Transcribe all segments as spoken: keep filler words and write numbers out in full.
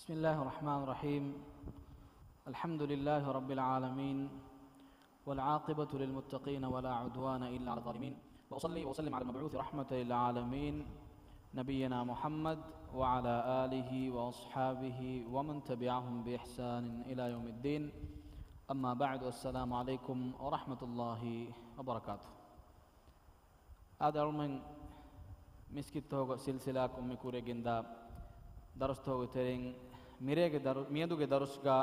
بسم الله الرحمن الرحيم. الحمد لله رب العالمين، والعاقبة للمتقين ولا عدوان إلا على الظالمين، وأصلي وأسلم على المبعوث رحمة للعالمين نبينا محمد وعلى آله وأصحابه ومن تبعهم بإحسان إلى يوم الدين. أما بعد، السلام عليكم ورحمة الله وبركاته. އާދެ، އަޅުމެން މިސްކިތްތަކުގަ ސިލްސިލާކޮށް މި ކުރިއަށް ގެންދާ ދަރުސްތަކުގެ ތެރެއިން މިރޭގެ ދަރު-، މިއަދުގެ ދަރުސްގަ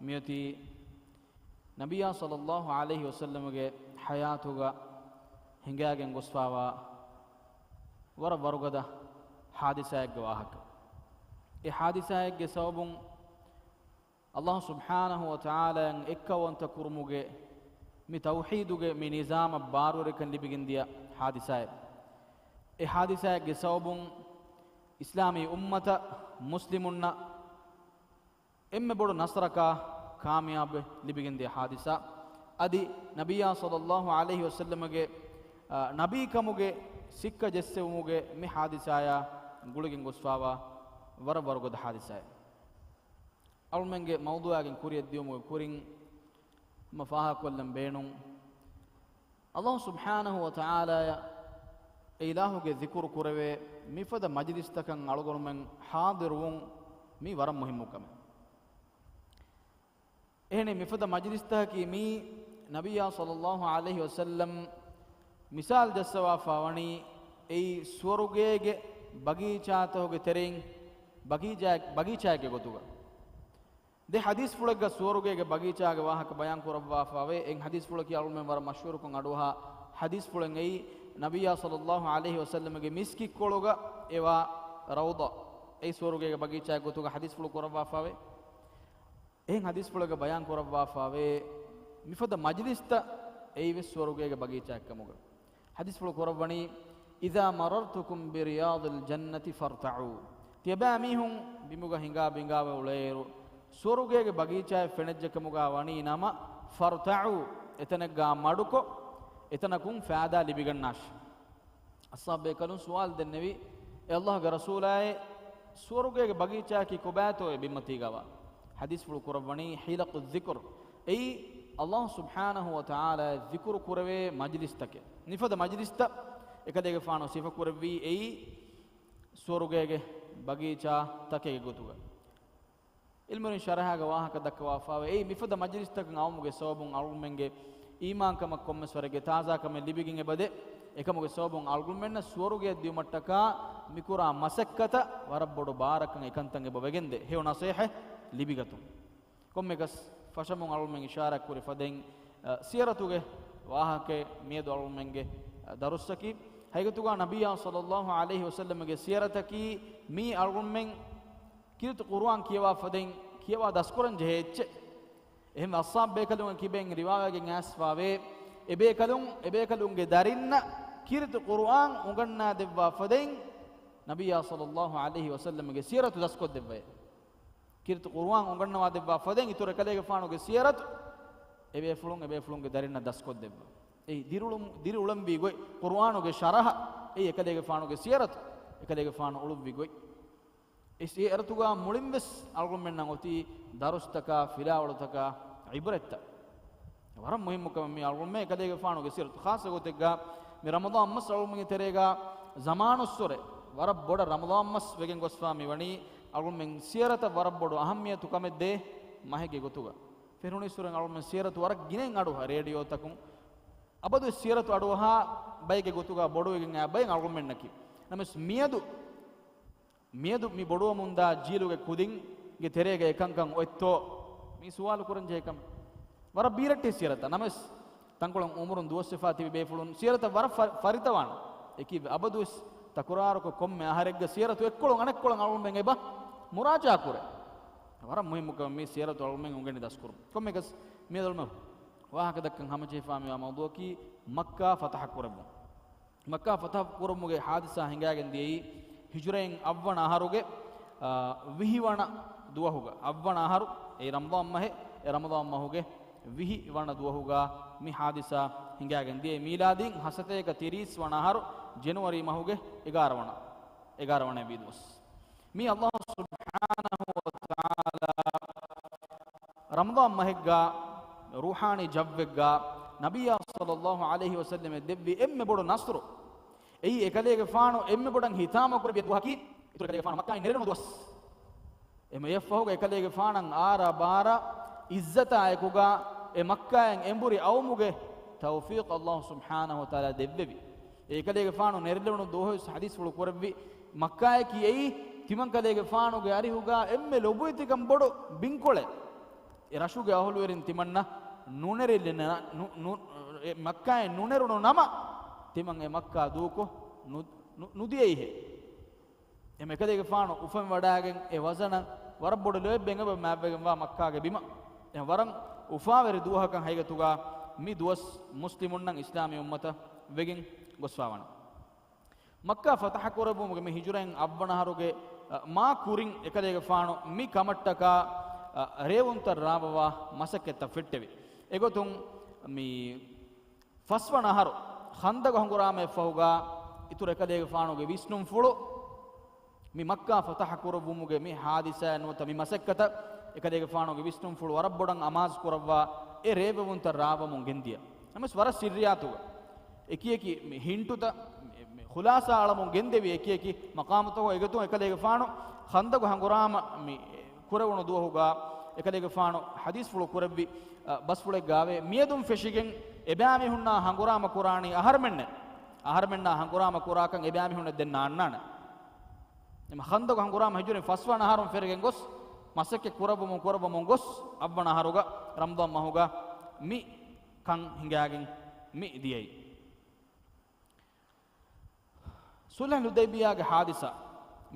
މިއޮތީ ނަބިއްޔާ ޞައްލައްލާހު ޢަލައިހި ވަސައްލަމުގެ ޙަޔާތުގަ ހިނގާގެން ގޮސްފާވާ ވަރަށް ވަރުގަދަ ޙާދިސާއެއްގެ ވާހަކަ. އެ ޙާދިސާއެއްގެ ސަބަބުން ﷲ ސުބްޙާނަހޫ ވަތަޢާލާއަށް އެއްކައުވަންތަ ކުރުމުގެ މި ތައުޙީދުގެ މި ނިޒާމަށް ބާރުވެރިކަން ލިބިގެންދިޔަ ޙާދިސާއެއް. އެ ޙާދިސާއެއްގެ ސަބަބުން އިސްލާމީ އުއްމަތަށް، މުސްލިމުންނަށް އެންމެ ބޮޑު ނަޞްރަކާ ކާމިޔާބެއް ލިބިގެންދިޔަ ޙާދިސާ. އަދި ނަބިއްޔާ ޞައްލައްލާހު ޢަލައިހި ވަސައްލަމަގެ، އާ، ނަބީކަމުގެ ސިއްކަ ޖެއްސެވުމުގެ މި ޙާދިސާޔާ ގުޅިގެން ގޮސްފާވާ ވަރަށް ވަރުގަދަ ޙާދިސާއެއް. އަޅުމެންގެ މައުޟޫޢާގެން ކުރިއަށް ދިޔުމުގެ ކުރިން މަ ފާހަގަކޮށްލަން ބޭނުން، ﷲ ސުބްޙާނަހޫ ވަތަޢާލާޔަށް އެ އިލާހުގެ ޛިކުރު ކުރެވޭ މިފަދަ މަޖިލިސްތަކަށް އަޅުގަނޑުމެން ޙާޟިރުވުން މީ ވަރަށް މުހިއްމު ކަމެއް. އެހެނީ މިފަދަ މަޖިލިސްތަކަކީ މީ ނަބިއްޔާ ޞައްލައްލާހު ޢަލައިހި ވަސައްލަމް މިސާލު ޖައްސަވާފާ ވަނީ އެއީ ސުވަރުގޭގެ ބަގީޗާތަކުގެ ތެރެއިން ބަގީޗާ-، ބަގީޗާއެއްގެ ގޮތުގަ. ދެ ޙަދީޘްފުޅެއްގަ ސުވަރުގޭގެ ބަގީޗާގެ ވާހަކަ ބަޔާން ކުރައްވާފާވޭ. އެއް ޙަދީޘްފުޅަކީ އަޅުމެން ވަރަށް މަޝްހޫރުކޮށް އަޑުއަހާ ޙަދީޘްފުޅެއް. އެއީ ނަބިއްޔާ ޞައްލައްލާހު ޢަލައިހި ވަސައްލަމްގެ މިސްކިތްކޮޅުގަ އެވާ ރައުޟާ، އެއީ ސުވަރުގޭގެ ބަގީޗާއެއް ގޮތުގަ ޙަދީޘްފުޅު ކުރައްވާފާވޭ. އެހެން ޙަދީޘްފުޅެއްގަ ބަޔާން ކުރައްވާފާވޭ، މިފަދަ މަޖިލިސްތައް އެއީވެސް ސުވަރުގޭގެ ބަގީޗާއެއްކަމުގަ. ޙަދީޘްފުޅު ކުރައްވަނީ، إذا مررتكم برياض الجنة فارتعوا. ތިޔަބައިމީހުން ބިމުގަ ހިނގާ ބިނގާވެ އުޅޭއިރު، ސުވަރުގޭގެ ބަގީޗާއެއް ފެނެއްޖެކަމުގަ ވަނީ ނަމަ، فارتعوا، އެތަނެއްގަ މަޑުކޮށް، އެތަނަކުން ފައިދާ ލިބިގަންނާށި. އަޞްޙާބުބޭކަލުން ސުވާލު ދެންނެވި، އޭ ﷲގެ ރަސޫލާއޭ، ސުވަރުގޭގެ ބަގީޗާއަކީ ކޮބާތޯ އެ ބިންމަތީގަވާ؟ ޙަދީޘްފުޅު ކުރައްވަނީ ޙިލަޤުއްޒިކުރު. އެއީ ﷲ ސުބްޙާނަހޫ ވަތަޢާލާ ޛިކުރު ކުރެވޭ މަޖިލިސްތަކެއް. މިފަދަ މަޖިލިސްތައް އެކަލޭގެފާނު ސިފަކުރެއްވީ އެއީ ސުވަރުގޭގެ ބަގީޗާ ތަކެއްގެ ގޮތުގަ. ޢިލްމުވެރިން ޝަރަޙާގަ ވާހަކަ ދައްކަވާފާވޭ، އެއީ މިފަދަ މަޖިލިސްތަކަށް އައުމުގެ ސަބަބުން އަޅުގަނޑުމެންގެ އީމާންކަމަށް ކޮންމެސް ވަރެއްގެ ތާޒާކަމެއް ލިބިގެން އެބަދޭ. އެކަމުގެ ސަބަބުން އަޅުގަނޑުމެންނަށް ސުވަރުގެއަށް ދިޔުމަށްޓަކާ މިކުރާ މަސައްކަތަށް ވަރަށް ބޮޑު ބާރަކަށް އެކަންތައް އެބަ ވެގެންދޭ. ހެޔޮ ނަޞޭޙަތް ލިބިގަތުން. ކޮންމެއަކަސް ފަށަމުން އަޅުގަނޑުމެން އިޝާރާތްކުރި ފަދައިން، އަ، ސިޔަރަތުގެ ވާހަކައެއް މިއަދު އަޅުގަނޑުމެންގެ، އަ، ދަރުސްއަކީ. ހަގީގަތުގަ ނަބިއްޔާ ޞައްލައްލާހު ޢަލައިހި ވަސައްލަމްގެ ސިޔަރަތަކީ މީ އަޅުގަނޑުމެން ކީރިތި ޤުރުއާން ކިޔަވާ ފަދައިން ކިޔަވާ ދަސްކުރަން ޖެހޭ އެއްޗެއް. އެހެންވެ އަޞްޙާބު ބޭކަލުންގެ ކިބައިން ރިވާވެގެން އައިސްފާވޭ، އެބޭކަލުން، އެބޭކަލުންގެ ދަރިންނަށް ކީރިތި ޤުރުއާން އުނގަންނާ ދެއްވާ ފަދައިން ނަބިއްޔާ ޞައްލައްލާހު ޢަލައިހި ވަސައްލަމްގެ ސިޔަރަތު ދަސްކޮށްދެއްވައޭ. ކީރިތި ޤުރުއާން އުނގަންނަވާ ދެއްވާ ފަދައިން އިތުރު އެކަލޭގެފާނުގެ ސިޔަރަތު އެބޭފުޅުން، އެބޭފުޅުންގެ ދަރިންނަށް ދަސްކޮށްދެއްވަ. އެއީ ދިރިއުޅުން، ދިރިއުޅެންވީ ގޮތް، ޤުރުއާނުގެ ޝަރަޙަ އެއީ އެކަލޭގެފާނުގެ ސިޔަރަތު، އެކަލޭގެފާނު އުޅުއްވި ގޮތް. އެ ސިޔަރަތުގަ މުޅިންވެސް އަޅުގަނޑުމެންނަށް އޮތީ ދަރުސްތަކާ، ފިލާވަޅުތަކާ، ޢިބްރަތްތައް. ވަރަށް މުހިއްމު ކަމެއް މީ އަޅުގަނޑުމެން އެކަލޭގެފާނުގެ ސިޔަރަތު. ޚާއްޞަ ގޮތެއްގަ މި ރަމަޟާން މަސް އަޅުގަނޑުމެންގެ ތެރޭގަ ޒަމާނުއްސުރެ ވަރަށް ބޮޑަށް ރަމަޟާން މަސް ވެގެން ގޮސްފާ މި ވަނީ އަޅުގަނޑުމެން ސިޔަރަތަށް ވަރަށް ބޮޑު އަހައްމިޔަތު ކަމެއް ދޭ މަހެއްގެ ގޮތުގަ. ފެށުނީއްސުރެން އަޅުގަނޑުމެން ސިޔަރަތު ވަރަށް ގިނައިން އަޑުއަހާ ރޭޑިއޯތަކުން. އަބަދު ސިޔަރަތު އަޑުއަހާ ބައެއްގެ ގޮތުގަ ބޮޑުވެގެން އައި ބައެއް އަޅުގަނޑުމެންނަކީ. ނަމަވެސް މިއަދު މިއަދު މި ބޮޑުވަމުންދާ ޖީލުގެ ކުދިންގެ ތެރޭގަ އެކަންކަން އޮތްތޯ؟ މީ ސުވާލު ކުރަންޖެހޭ ކަމެއް. ވަރަށް ބީރައްޓެހި ސިޔަރަތައް. ނަމަވެސް، ތަންކޮޅެއް އުމުރުން ދުވަސްވެފާ ތިބި ބޭފުޅުން ސިޔަރަތަށް ވަރަށް ފަ-، ފަރިތަވާނެ. އެކީ، އަބަދުވެސް ތަކުރާރުކޮށް ކޮންމެ އަހަރެއްގަ ސިޔަރަތު އެއްކޮޅުން އަނެއްކޮޅަށް އަޅުގަނޑުމެން އެބަ މުރާޖަޢާ ކުރޭ. ވަރަށް މުހިއްމު ކަމެއް މީ ސިޔަރަތު އަޅުގަނޑުމެން އުނގެނި ދަސްކުރުން. ކޮންމެއަކަސް، މިއަދު އަޅުގަނޑު ވާހަކަ ދައްކަން ހަމަޖެހިފާ މިވާ މައުޟޫޢަކީ މައްކާ ފަތަޙަ ކުރެއްވުން. މައްކާ ފަތަޙަ ކުރުމުގެ ޙާދިސާ ހިނގާގެން ދިޔައީ ހިޖުރައިން އަށްވަނަ އަހަރުގެ، އާ، ވިހި ވަނަ ދުވަހުގަ، އަށްވަނަ އަހަރު، އެ ރަމަޟާން މަހެއް، އެ ރަމަޟާން މަހުގެ ވިހި ވަނަ ދުވަހުގަ މި ޙާދިސާ ހިނގާގެން ދިޔައީ. މީލާދީން ހަސަތޭކަ ތިރީސް ވަނަ އަހަރު، ޖެނުއަރީ މަހުގެ އެގާރަ ވަނަ، އެގާރަ ވަނަ ވީ ދުވަސް. މީ ﷲ ސުބްޙާނަހޫ މަހެއްގާ، ރޫޙާނީ ޖައްވެއްގާ، ނަބިއްޔާ ޞައްލައްލާހު ޢަލައިހި ވަސައްލަމަށް ދެއްވި އެންމެ ބޮޑު ނަޞްރު. އެއީ އެކަލޭގެފާނު އެންމެ ބޮޑަށް ހިތާމަ ކުރެއްވި ދުވަހަކީ، އިތުރު އެކަލޭގެފާނު މައްކާއިން ނެރެނު ދުވަސް. އެމަ އެއަށްފަހުގަ އެކަލޭގެފާނަށް އާރާ ބާރާ އިއްޒަތާ އެކުގާ އެ މައްކާއިން އެނބުރި އައުމުގެ ތައުފީޤު އައްލާހު ސުބްޙާނަހު ވަތަޢާލާ ދެއްވެވި. އެ އެކަލޭގެފާނު ނެރެލެވުނު ދުވަހުވެސް ޙަދީޘްފުޅު ކުރެއްވި، މައްކާއަކީ އެއީ ތިމަންކަލޭގެފާނުގެ އަރިހުގާ އެންމެ ލޮބުވެތިކަން ބޮޑު ބިންކޮޅެއް. އެ ރަށުގެ އަހުލުވެރިން ތިމަންނަ ނުނެރިލެ ނަ-، ނު-، ނު-، އެ މައްކާއިން ނުނެރުނު ނަމަ، ތިމަން އެ މައްކާ ދޫކޮށް ނު-، ނު-، ނުދިޔައީހޭ. އެމަ އެކަލޭގެފާނު އުފަންވަޑާގެން އެ ވަޒަނަށް ވަރަށް ބޮޑު ލޯތްބެއް އެބަ މާތްވެގެންވާ މައްކާގެ ބިމަށް. އެ ވަރަށް އުފާވެރި ދުވަހަކަށް ހަގީގަތުގާ މި ދުވަސް މުސްލިމުންނަށް އިސްލާމީ އުއްމަތަށް ވެގެން ގޮސްފާވަނީ. މައްކާ ފަތަޙަ ކުރެއްވުމުގެ މި ހިޖުރައިން އަށްވަނަ އަހަރުގެ، އަ، މާ ކުރިން އެކަލޭގެފާނު މި ކަމަށްޓަކާ، އަ، ރޭވުންތައް ރާވަވާ މަސައްކަތްތައް ފެއްޓެވި. އެގޮތުން މި ފަސްވަނަ އަހަރު ޚަންދަގު ހަނގުރާމައަށްފަހުގާ އިތުރު އެކަލޭގެފާނުގެ ވިސްނުންފުޅު މި މައްކާ ފަތަޙަ ކުރެއްވުމުގެ މި ޙާދިސާއެއް ނުވަތަ މި މަސައްކަތަށް އެކަލޭގެފާނުގެ ވިސްނުންފުޅު ވަރަށް ބޮޑަށް އަމާޒު ކުރައްވާ އެ ރޭވެވުންތައް ރާވަމުން ގެންދިޔަ. ނަމަވެސް ވަރަށް ސިއްރިއްޔާތުގަ އެކިއެކި މި ހިންޓުތައް މި، މި ޚުލާސާ އަޅަމުން ގެންދެވި އެކިއެކި މަޤާމުތަކުގަ އެގޮތުން އެކަލޭގެފާނު ޚަންދަގު ހަނގުރާމަ މި ކުރެވުނު ދުވަހުގާ އެކަލޭގެފާނު ޙަދީޘްފުޅު ކުރެއްވި، އަ، ބަސްފުޅެއްގާވޭ، މިއަދުން ފެށިގެން އެބައިމީހުންނާ ހަނގުރާމަ ކުރާނީ އަހަރުމެންނޭ. އަހަރުމެންނާ ހަނގުރާމަ ކުރާކަން އެބައިމީހުންނަށް ދެން ނާންނާނެ. އެމަ ޚަންދަގު ހަނގުރާމަ ހިޖުރީ ފަސްވަނަ އަހަރުން ފެށިގެން ގޮސް، މަސައްކަތް ކުރައްވަމުން ކުރައްވަމުން ގޮސް، އަށްވަނަ އަހަރުގަ ރަމަޟާން މަހުގަ މި ކަން ހިނގާގެން މި ދިޔައީ. ޞުލްޙުލް ޙުދައިބިއްޔާގެ ޙާދިސާ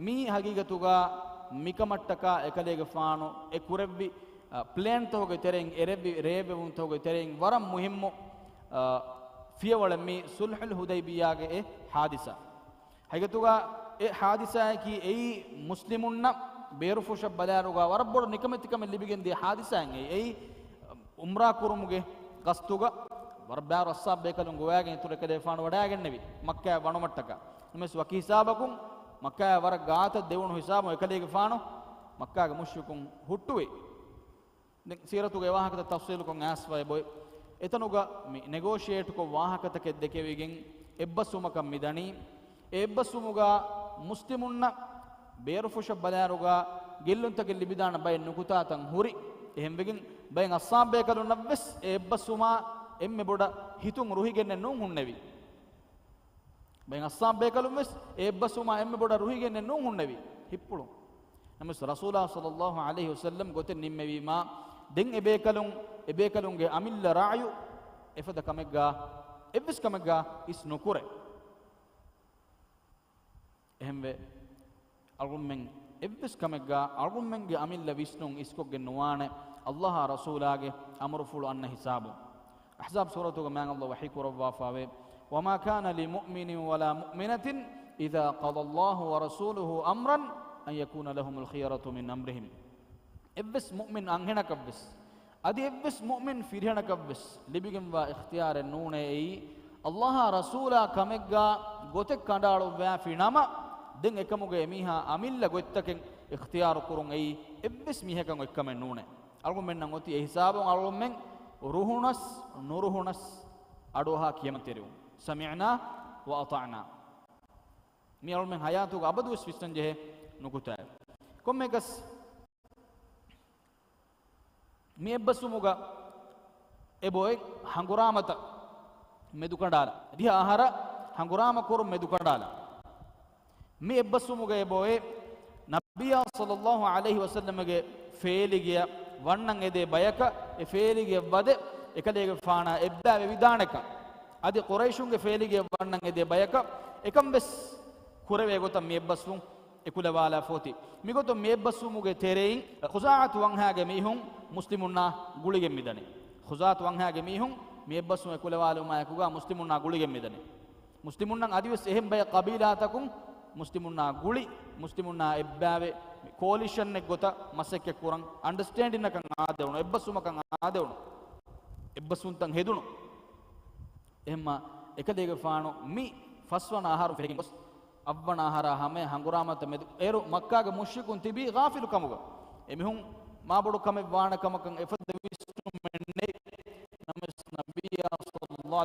މީ ހަގީގަތުގަ މިކަމަށްޓަކާ އެކަލޭގެފާނު އެ ކުރެއްވި، އަ، ޕްލޭންތަކުގެ ތެރެއިން، އެ ރޭވި-، ރޭވެވުންތަކުގެ ތެރެއިން ވަރަށް މުހިއްމު، އަ، ފިޔަވަޅެއް މީ ޞުލްޙުލް ޙުދައިބިއްޔާގެ އެ ޙާދިސާ. ހަގީގަތުގަ އެ ޙާދިސާއަކީ އެއީ މުސްލިމުންނަށް ބޭރުފުށަށް ބަލާއިރުގަ ވަރަށް ބޮޑު ނިކަމެތިކަމެއް ލިބިގެންދިޔަ ޙާދިސާއެއް. އެއީ، އެއީ އުމްރާ ކުރުމުގެ ގަސްތުގަ ވަރަށް ބާރު އައްޞާބު ބޭކަލުން ގޮވައިގެން އިތުރު އެކަލޭގެފާނު ވަޑައިގެންނެވި މައްކާއަށް ވަނުމަށްޓަކާ. ނަމަވެސް ވަކި ހިސާބަކުން މައްކާއާ ވަރަށް ގާތަށް ދެވުނު ހިސާބުން އެކަލޭގެފާނު މައްކާގެ މުޝްރިކުން ހުއްޓުވި. ދެން ސީރަތުގެ ވާހަކަތައް ތަފްޞީލުކޮށް އައިސްފަ އެބޮތް. އެތަނުގަ މި ނެގޯޝިއޭޓްކޮށް ވާހަކަތަކެއް ދެކެވިގެން އެއްބަސްވުމަކަށް މި ދަނީ. އެ އެއްބަސްވުމުގަ މުސްލިމުންނަށް ބޭރުފުށަށް ބަލާއިރުގަ ގެއްލުންތަކެއް ލިބިދާނެ ބައެއް ނުކުތާތައް ހުރި. އެހެންވެގެން ބައެއް އައްޞާބު ބޭކަލުންނަށްވެސް އެ އެއްބަސްވުމާ އެންމެ ބޮޑަށް ހިތުން ރުހިގެންނެއް ނޫން ހުންނެވި. ބައެއް އައްޞާބު ބޭކަލުންވެސް އެ އެއްބަސްވުމާ އެންމެ ބޮޑަށް ރުހިގެންނެއް ނޫން ހުންނެވި. ހިތްޕުޅުން. ނަމަވެސް ރަސޫލާ ޞައްލައްލާހު ޢަލައިހި ވަސައްލަމް ގޮތެއް ނިންމެވީމާ، ދެން އެބޭކަލުން، އެބޭކަލުންގެ އަމިއްލަ ރަޢުޔު އެފަދަ ކަމެއްގާ، އެއްވެސް ކަމެއްގާ އިސް ނުކުރޭ. އެހެންވެ، އަޅުގަނޑުމެން އެއްވެސް ކަމެއްގާ އަޅުގަނޑުމެންގެ އަމިއްލަ ވިސްނުން އިސްކޮށްގެން ނުވާނެ، އައްލާހާ ރަސޫލާގެ އަމުރުފުޅު އަންނަ ހިސާބުން. އަޙްޒާބް ސޫރަތުގަ މާތް އައްލާ ވަޙީ ކުރައްވާފަވޭ، وما كان لمؤمن ولا مؤمنة إذا قضى الله ورسوله أمرا أن يكون لهم الخيرة من أمرهم. އެއްވެސް މުއުމިން އަންހެނަކަށްވެސް، އަދި އެއްވެސް މުއުމިން ފިރިހެނަކަށްވެސް ލިބިގެންވާ އިޚްތިޔާރެއް ނޫނޭ އެއީ، އައްލާހާ ރަސޫލާ ކަމެއްގާ ގޮތެއް ކަނޑައަޅުއްވާފި ނަމަ، ދެން އެކަމުގަ އެމީހާ އަމިއްލަ ގޮތްތަކެއް އިޚްތިޔާރު ކުރުން އެއީ އެއްވެސް މީހަކަށް އޮތްކަމެއް ނޫނޭ. އަޅުގަނޑުމެންނަށް އޮތީ އެ ހިސާބުން އަޅުގަނޑުމެން ރުހުނަސް ނުރުހުނަސް އަޑުއަހާ ކިޔަމަންތެރިވުން. سمعنا وأطعنا. މި އަޅުމެން ހަޔާތުގަ އަބަދުވެސް ވިސްނަންޖެހޭ ނުކުތާއެއް. ކޮންމެއަކަސް މި އެއްބަސްވުމުގަ އެބޮއެ ހަނގުރާމަތައް މެދުކަނޑާލާ. ދިހަ އަހަރަށް ހަނގުރާމަ ކުރުން މެދުކަނޑާލާ. މި އެއްބަސްވުމުގަ އެބޮއެ ނަބިއްޔާ ޞައްލައްލާހު ޢަލައިހި ވަސައްލަމަގެ ފޭލިގެއަށް ވަންނަން އެދޭ ބަޔަކަށް އެ ފޭލިގެއަށް ވަދެ އެކަލޭގެފާނާ އެއްބައިވެވިދާނެކަން. އަދި ޤުރައިޝުންގެ ފޭލިގެއަށް ވަންނަން އެދޭ ބަޔަކަށް އެކަން ވެސް ކުރެވޭ ގޮތަށް މި އެއްބަސްވުން އެކުލަވާލާފަ އޮތީ. މިގޮތުން މި އެއްބަސްވުމުގެ ތެރެއިން ޚުޒާޢަތު ވަންހާގެ މީހުން މުސްލިމުންނާ ގުޅިގެން މިދަނީ. ޚުޒާޢަތު ވަންހާގެ މީހުން މި އެއްބަސްވުން އެކުލަވާލުމާއެކުގާ މުސްލިމުންނާ ގުޅިގެން މިދަނީ. މުސްލިމުންނަށް އަދިވެސް އެހެން ބައެއް ޤަބީލާތަކުން މުސްލިމުންނާ ގުޅި، މުސްލިމުންނާ އެއްބައިވެ، ކޯލިޝަންއެއް ގޮތަށް މަސައްކަތް ކުރަން، އަންޑަސްޓޭންޑިންއަކަށް އާދެވުނު، އެއްބަސްވުމަކަށް އާދެވުނު، އެއްބަސްވުންތައް ހެދުނު. އެހެންމާ އެކަލޭގެފާނު މި ފަސްވަނަ އަހަރު ފެށިގެން ގޮސް، އަށްވަނަ އަހަރާ ހަމަޔަށް ހަނގުރާމަތައް މެދު އޭރު މައްކާގެ މުޝްރިކުން ތިބީ ޣާފިލު ކަމުގަ. އެމީހުން މާބޮޑު ކަމެއް ވާނެ ކަމަކަށް އެފަދަ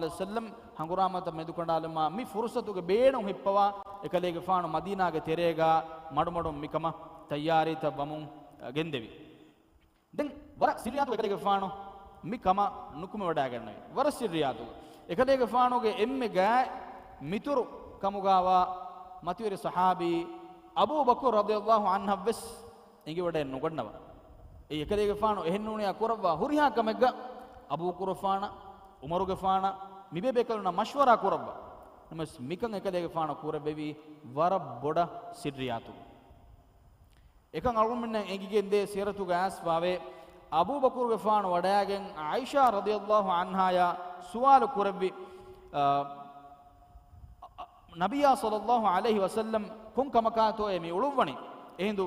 ވަސައްލަމް ހަނގުރާމަތައް މެދުކަނޑާލުމާ މި ފުރުސަތުގެ ބޭނުން ހިއްޕަވާ، އެކަލޭގެފާނު މަދީނާގެ ތެރޭގަ މަޑުމަޑުން މިކަމަށް ތައްޔާރީތައް ވަމުން، އަ، ގެންދެވި. ދެން ވަރަށް ސިއްރިއްޔާތު އެކަލޭގެފާނު މި ކަމަށް ނުކުމެވަޑައިގަންނަވި. ވަރަށް ސިއްރިއްޔާތު އެކަލޭގެފާނުގެ އެންމެ ގާތް މިތުރު ކަމުގާވާ މަތިވެރި ޞަޙާބީ އަބޫ ބަކުރު ރަޟިޔަﷲ ޢަންހަށް ވެސް އެނގިވަޑައެއް ނުގަންނަވާ. އެއީ އެކަލޭގެފާނު އެހެންނޫނިއްޔާ ކުރައްވާ ހުރިހާ ކަމެއްގަ އަބޫބަކުރުގެފާނަށް، ޢުމަރުގެފާނަށް، މިބޭބޭކަލުންނާ މަޝްވަރާ ކުރައްވާ. ނަމަވެސް މިކަން އެކަލޭގެފާނު ކުރެއްވެވީ ވަރަށް ބޮޑަށް ސިއްރިއްޔާތު. އެކަން އަޅުގަނޑުމެންނަށް އެނގިގެންދޭ ސީރަތުގަ އައިސްފާވޭ، އަބޫބަކުރުގެފާނު ވަޑައިގެން ޢާއިޝާ ރަޟިޔަﷲ ޢަންހާޔާ ސުވާލު ކުރެއްވި، އަ، ނަބިއްޔާ ޞައްލަﷲ ޢަލައިހި ވަސައްލަމް ކޮން ކަމަކާތޯއޭ މި އުޅުއްވަނީ؟ އެހިނދު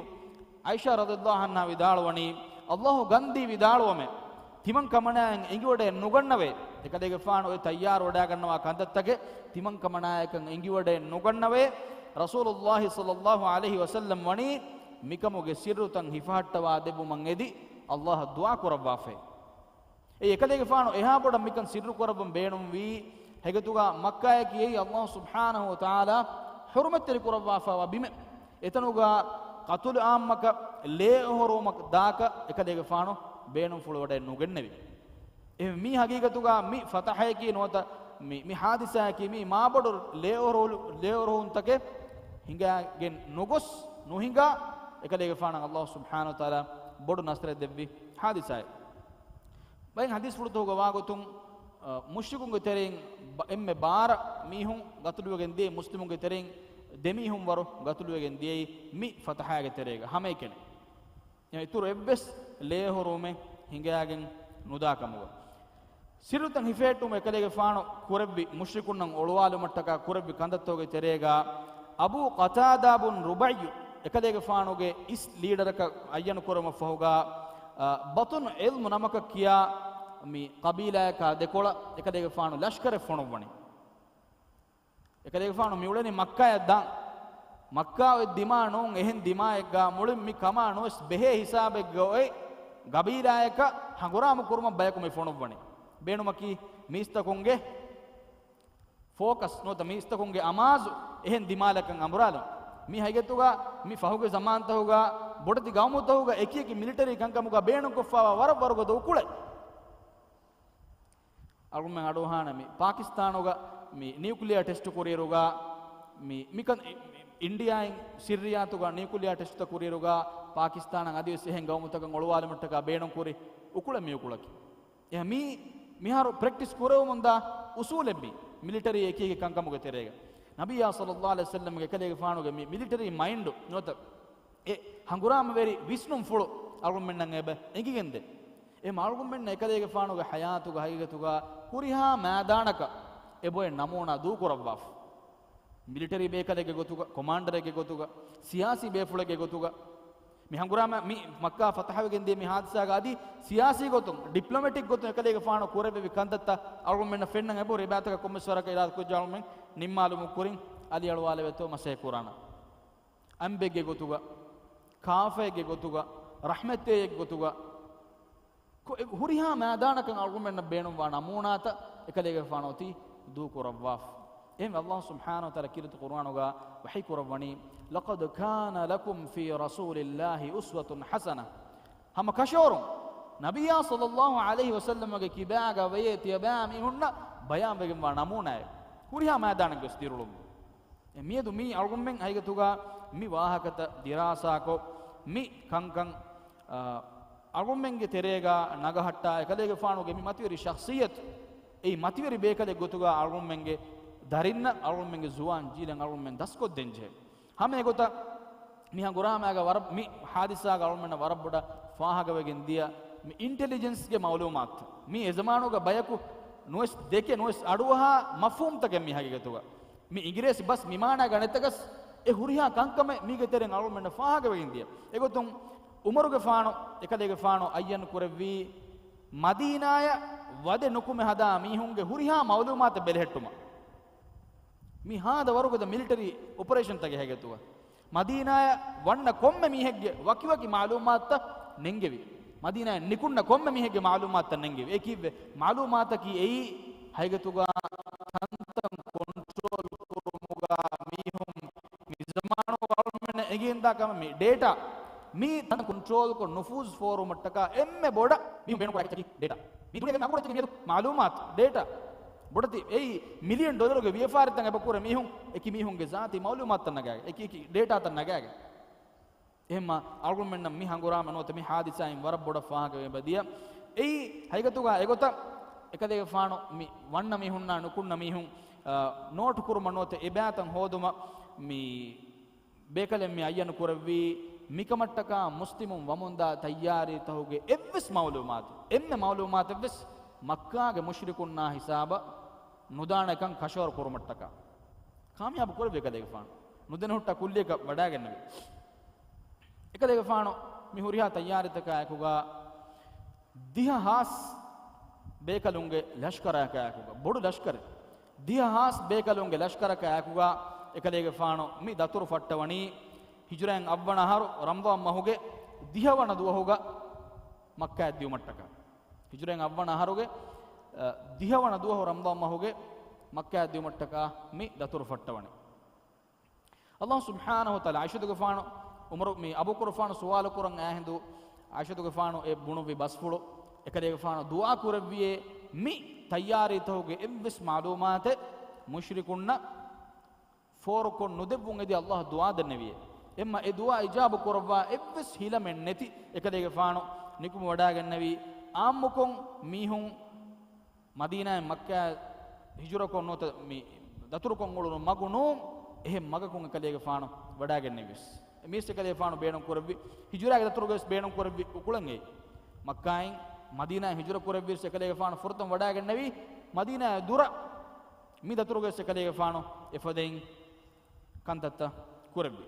ޢާއިޝާ ރަޟިޔަﷲ ޢަންހާ ވިދާޅުވަނީ، ﷲ ގަންދީ ވިދާޅުވަމޭ، ތިމަން ކަމަނާއަށް އެނގިވަޑައެއް ނުގަންނަވޭ. އެކަލޭގެފާނު އޮތް ތައްޔާރުވަޑައިގަންނަވާ ކަންތައްތަކެއް ތިމަން ކަމަނާޔަކަށް އެނގިވަޑައެއް ނުގަންނަވޭ. ރަސޫލުﷲ ޞައްލަﷲ ޢަލައިހި ވަސައްލަމް ވަނީ މިކަމުގެ ސިއްރުތައް ހިފަހައްޓަވާ ދެއްވުމަށް އެދި، ﷲ އަށް ދުޢާ ކުރައްވާފައި. އެ އެކަލޭގެފާނު އެހާ ބޮޑަށް މިކަން ސިއްރު ކުރައްވަން ބޭނުންވީ، ހެގެތުގަ މައްކާއަކީ އެއީ ﷲ ސުބްޙާނަހޫ ވަތަޢާލާ ޙުރުމަތްތެރި ކުރައްވާފައިވާ ބިމެއް. އެތަނުގަ ޤަތުލު ޢާއްމަކަށް ލޭ އޮހޮރުވުމަށް ދާކަށް އެކަލޭގެފާނު ބޭނުންފުޅުވަޑައެއް ނުގެންނެވި. އެ މީ ހަގީގަތުގަ މި ފަތަޙައަކީ ނުވަތަ މި، މި ޙާދިސާއަކީ މީ މާބޮޑު ލޭ އޮހޮރު-، ލޭ އޮހޮރުވުންތަކެއް ހިނގައިގެން ނުގޮސް، ނުހިނގާ، އެކަލޭގެފާނަށް ﷲ ސުބްޙާނަހޫ ވަތަޢާލާ ބޮޑު ނަޞްރެއް ދެއްވި ޙާދިސާއެއް. ބައެއް ޙަދީޘްފުޅުތަކުގަ ވާގޮތުން، އަ، މުޝްރިކުންގެ ތެރެއިން ބަ-، އެންމެ ބާރަ މީހުން ގަތުލުވެގެން ދިޔައީ، މުސްލިމުންގެ ތެރެއިން ދެމީހުން ވަރު ގަތުލުވެގެން ދިޔައީ މި ފަތަޙާގެ ތެރޭގަ ހަމައެކަނި. އެ އިތުރު އެއްވެސް ލޭ އޮހޮރުވުމެއް ހިނގައިގެން ނުދާ ކަމުގަ. ސިއްރުތައް ހިފެހެއްޓުމަށް އެކަލޭގެފާނު ކުރެއްވި، މުޝްރިކުންނަށް އޮޅުވާލުމަށްޓަކާ ކުރެއްވި ކަންތައްތަކުގެ ތެރޭގަ، އަބޫ ޤަތާދާ ބުން ރުބައިޢު އެކަލޭގެފާނުގެ އިސް ލީޑަރަކަށް އައްޔަނު ކުރުމަށްފަހުގަ، އަ، ބަޠުނު ޢިލްމު ނަމަކަށް ކިޔާ މި ޤަބީލާއަކާ ދެކޮޅަށް އެކަލޭގެފާނު ލަޝްކަރެއް ފޮނުއްވަނީ. އެކަލޭގެފާނު މިއުޅެނީ މައްކާއަށް ދާން. މައްކާ އޮތް ދިމާ ނޫން، އެހެން ދިމާއެއްގަ މުޅިން މި ކަމާ ނުވެސް ބެހޭ ހިސާބެއްގަ އޮތް ޤަބީލާއަކަށް ހަނގުރާމަ ކުރުމަށް ބަޔަކު މި ފޮނުއްވަނީ. ބޭނުމަކީ މީސްތަކުންގެ ފޯކަސް ނުވަތަ މީސްތަކުންގެ އަމާޒު އެހެން ދިމާލަކަށް އަނބުރާލުން. މި ހަގީގަތުގަ މި ފަހުގެ ޒަމާންތަކުގަ ބޮޑެތި ގައުމުތަކުގަ އެކިއެކި މިލިޓަރީ ކަންކަމުގަ ބޭނުންކޮށްފައިވާ ވަރަށް ވަރުގަދަ އުކުޅެއް. އަޅުގަނޑުމެން އަޑުއަހާނެ މި ޕާކިސްތާނުގަ މި ނިއުކްލިއާ ޓެސްޓު ކުރިއިރުގަ، މި، މިކަން، އިންޑިއާއިން ސިއްރިއްޔާތުގަ ނިއުކްލިއާ ޓެސްޓުތައް ކުރިއިރުގަ ޕާކިސްތާނަށް އަދިވެސް އެހެން ގައުމުތަކަށް އޮޅުވާލުމަށްޓަކާ ބޭނުންކުރި އުކުޅެއް މި އުކުޅަކީ. އެހެން މީ، މިހާރު ޕްރެކްޓިސް ކުރެވެމުންދާ އުސޫލެއް މީ، މިލިޓަރީ އެކިއެކި ކަންކަމުގެ ތެރޭގަ. ނަބިއްޔާ ޞައްލަﷲ ޢަލައިހި ވަސައްލަމްގެ އެކަލޭގެފާނުގެ މި މިލިޓަރީ މައިންޑު ނުވަތަ އެ ހަނގުރާމަވެރި ވިސްނުންފުޅު އަޅުގަނޑުމެންނަށް އެބަ އެނގިގެންދޭ. އެ އަޅުގަނޑުމެންނަށް އެކަލޭގެފާނުގެ ޙަޔާތުގެ ހަގީގަތުގަ ހުރިހާ މައިދާނަކަށް އެބޮއެ ނަމޫނާ ދޫކުރައްވާފަ. މިލިޓަރީ ބޭކަލެއްގެ ގޮތުގަ، ކޮމާންޑަރެއްގެ ގޮތުގަ، ސިޔާސީ ބޭފުޅެއްގެ ގޮތުގަ، މި ހަނގުރާމަ މި މައްކާ ފަތަޙަވެގެން ދިޔަ މި ހާދިސާގަ އަދި ސިޔާސީ ގޮތުން، ޑިޕްލޮމެޓިކް ގޮތުން އެކަލޭގެފާނު ކުރެއްވެވި ކަންތައްތައް އަޅުގަނޑުމެންނަށް ފެންނަން އެބަހުރި. އެބައިތަކަށް ކޮންމެސް ވަރަކަށް އިރާދަ ކުރިއްޖާ އަޅުގަނޑުމެން ނިންމާލުމުން ކުރިން އަލިއަޅުވާލެވޭތޯ މަސައްކަތް ކުރާނަން. އަނބެއްގެ ގޮތުގަ، ކާފައެއްގެ ގޮތުގަ، ރަޙްމަތްތޭއެއްގެ ގޮތުގަ، ކޮ-، އެ ހުރިހާ މައިދާނަކަށް އަޅުގަނޑުމެންނަށް ބޭނުންވާ ނަމޫނާތައް އެކަލޭގެފާނު އޮތީ ދޫކުރައްވާފަ. އެހެންވެ، ﷲ ސުބްޙާނަހޫ ވަތަޢާލާ ކީރިތި ޤުރުއާނުގަ ވަޙީ ކުރައްވަނީ، "لقد كان لكم في رسول الله أسوة حسنة." ހަމަ ކަށަވަރުން ނަބިއްޔާ ޞައްލަﷲ ޢަލައިހި ވަސައްލަމްގެ ކިބާގަ ވެޔޭ ތިޔަބައިމީހުންނަށް ބަޔާންވެގެންވާ ނަމޫނާއެއް ހުރިހާ މައިދާނެއްގަ ވެސް ދިރުއުޅުން. އެ މިއަދު މީ އަޅުގަނޑުމެން ހަގީގަތުގަ މި ވާހަކަތައް ދިރާސާކޮށް، މި ކަންކަން، އާ، އަޅުގަނޑުމެންގެ ތެރޭގަ ނަގަހައްޓާ، އެކަލޭގެފާނުގެ މި މަތިވެރި ޝަޚްޞިއްޔަތު، އެއީ މަތިވެރި ބޭކަލެއް ގޮތުގަ އަޅުގަނޑުމެންގެ ދަރިންނަށް، އަޅުގަނޑުމެންގެ ޒުވާން ޖީލަށް އަޅުގަނޑުމެން ދަސްކޮށްދޭންޖެހޭ. ހަމަ އެގޮތަށް މި ހަނގުރާމައިގަ ވަރަށް، މި ހާދިސާގަ އަޅުގަނޑުމެންނަށް ވަރަށް ބޮޑަށް ފާހަގަވެގެން ދިޔަ މި އިންޓެލިޖެންސްގެ މައުލޫމާތު، މި އެޒަމާނުގަ ބަޔަކު ނުވެސް ދެކެ ނުވެސް އަޑުއަހާ މަފްހޫމްތަކެއް މި ހަގީގަތުގަ. މި އިނގިރޭސި ބަސް މި މާނާގަ ނެތަކަސް އެ ހުރިހާ ކަންކަމެއް މީގެ ތެރެއިން އަޅުގަނޑުމެންނަށް ފާހަގަވެގެން ދިޔަ. އެގޮތުން އުމަރުގެފާނު، އެކަލޭގެފާނު އައްޔަން ކުރެއްވީ މަދީނާއަށް ވަދެ ނުކުމެ ހަދާ މީހުންގެ ހުރިހާ މައުލޫމާތަށް ބެލެހެއްޓުމަށް. މި ހާދަ ވަރުގަދަ މިލިޓަރީ އޮޕަރޭޝަންތަކެއް ހެގެތުގަ، މަދީނާއަށް ވަންނަ ކޮންމެ މީހެއްގެ ވަކިވަކި މައުލޫމާތުތައް ނެންގެވި. މަދީނާއަށް ނިކުންނަ ކޮންމެ މީހެއްގެ މައުލޫމާތުތައް ނެންގެވި. އެ ކީއްވެ؟ މައުލޫމާތަކީ އެއީ ހަގީގަތުގަ ތަންތަން ކޮންޓްރޯލް ކުރުމުގަ މީހުން މި ޒަމާނުގަ އަޅުގަނޑުމެންނަށް އެނގިގެންދާ ކަމެއް މި ޑޭޓާ. މި ތަންތަން ކޮންޓްރޯލްކޮށް ނުފޫޒު ފޯރުމަށްޓަކާ އެންމެ ބޮޑަށް މީހުން ބޭނުންކުރާ ކަމަކީ ޑޭޓާ. މި ދުނިޔޭގެ އެންމެ އަގު ބޮޑު އެއްޗަކީ މިއަދު މައުލޫމާތު، ޑޭޓާ. ބޮޑެތި އެއީ މިލިއަން ޑޮލަރުގެ ވިޔަފާރިތައް އެބަ ކުރޭ މީހުން އެކި މީހުންގެ ޒާތީ މައުލޫމާތުތައް ނަގާގެން، އެކި އެކި ޑޭޓާތައް ނަގާގެން. އެހެންމަ އަޅުގަނޑުމެންނަށް މި ހަނގުރާމަ ނުވަތަ މި ހާދިސާއިން ވަރަށް ބޮޑަށް ފާހަގަވެ އެބަ ދިޔަ. އެއީ ހަގީގަތުގަ އެގޮތަށް އެކަލޭގެފާނު މި ވަންނަ މީހުންނާ ނުކުންނަ މީހުން، އަ، ނޯޓު ކުރުމަށް ނުވަތަ އެބައިތައް ހޯދުމަށް މި ބޭކަލެއް މި އައްޔަނު ކުރެއްވީ. މިކަމަށްޓަކާ މުސްލިމުން ވަމުންދާ ތައްޔާރީތަކުގެ އެއްވެސް މައުލޫމާތު، އެންމެ މައުލޫމާތެއްވެސް މައްކާގެ މުޝްރިކުންނާ ހިސާބަށް ނުދާނެކަން ކަށަވަރު ކުރުމަށްޓަކާ ކާމިޔާބު ކުރެއްވި އެކަލޭގެފާނު. ނުދެނެހުއްޓާ ކުއްލިއަކަށް ވަޑާގެންނެވި. އެކަލޭގެފާނު މި ހުރިހާ ތައްޔާރީތަކާއެކުގަ ދިހަ ހާސް ބޭކަލުންގެ ލަޝްކަރަކާއެކުގަ، ބޮޑު ލަޝްކަރެއް، ދިހަ ހާސް ބޭކަލުންގެ ލަޝްކަރަކާއެކުގަ އެކަލޭގެފާނު މި ދަތުރު ފައްޓަވަނީ ހިޖުރައިން އަށްވަނަ އަހަރު ރަމަޟާން މަހުގެ ދިހަވަނަ ދުވަހުގަ މައްކާއަށް ދިއުމަށްޓަކާ. ހިޖުރައިން އަށްވަނަ އަހަރުގެ، އަ، ދިހަވަނަ ދުވަހު ރަމަޟާން މަހުގެ މައްކާއަށް ދިއުމަށްޓަކާ މި ދަތުރު ފައްޓަވަނީ. އައްލާހު ސުބްޙާނަހު ވަތަޢާލާ އާއިޝަތުގެފާނު ޢުމަރު މި އަބޫބަކުރުގެފާނު ސުވާލު ކުރަން އާހިނދު އާއިޝަތުގެފާނު އެ ބުނުއްވި ބަސްފުޅު އެކަލޭގެފާނު ދުޢާ ކުރެއްވިއޭ މި ތައްޔާރީތަކުގެ އެއްވެސް މައުލޫމާތެއް މުޝްރިކުންނަށް ފޯރުކޮށް ނުދެއްވުން އެދި އައްލާހު ދުޢާ ދެންނެވިއޭ. އެމަ އެ ދުޢާ އިޖާބު ކުރައްވާ އެއްވެސް ހިލަމެއް ނެތި އެކަލޭގެފާނު ނިކުމެވަޑައިގެންނެވީ އާއްމުކޮށް މީހުން މަދީނާއިން މައްކާއަށް ހިޖުރަކޮށް ނުވަތަ މި ދަތުރުކޮށް އުޅުނު މަގު ނޫން، އެހެން މަގަކުން އެކަލޭގެފާނު ވަޑައިގެންނެވިޔަސް. އެ މީސް އެކަލޭގެފާނު ބޭނުން ކުރެއްވި، ހިޖުރާގެ ދަތުރުގަވެސް ބޭނުން ކުރެއްވި އުކުޅެން އެއީ. މައްކާއިން މަދީނާއަށް ހިޖުރަ ކުރެއްވިޔަސް އެކަލޭގެފާނު ފުރަތަމަ ވަޑައިގެންނެވީ މަދީނާއަށް ދުރަށް. މި ދަތުރުގަވެސް އެކަލޭގެފާނު އެފަދައިން ކަންތައްތައް ކުރެއްވި.